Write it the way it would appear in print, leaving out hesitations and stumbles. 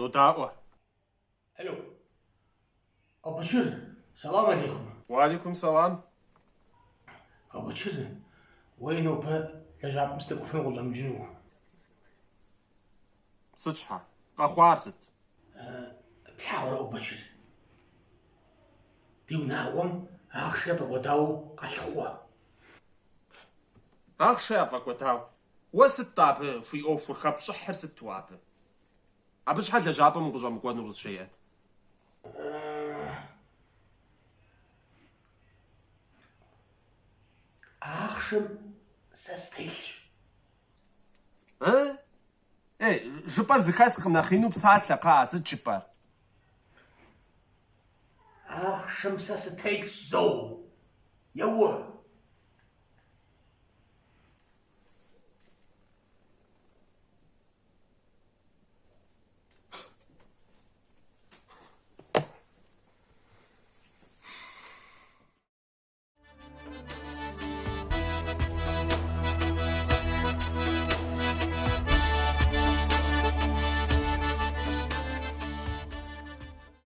Сынодаӏуэ. Алло. Абубэчыр, салам алейкум. Уалейкум салам. Абубэчыр, уей нобэ лэжьапӏэм сыдэкӏуэфыну къыщӏэмыкӏыну. Сыт щхьэ? Къэхъуар сыт? Плъагъурэ, Абубэчыр? Ди унагъуэм ахъшэ яфӏэкӏуэдауэ къалъыхъуэ. Ахъшэ яфӏэкӏуэдауэ? Уэ сыт-тӏэ абы хуиӏуэхур, хэпщӏыхьыр сыт уэ абы? Абы щхьэ лэжьапӏэм укъыщӏэмыкӏуэнур къызжеӏэт. Ахъшэм сэ сытелъщ. Ы? Ей, жыпӏэр зыхэсхкъым, нэхъ ину псалъэ, кхъыӏэ, сыт жыпӏэр? Ахъшэм сэ сытелъщ, зо! Еуэ!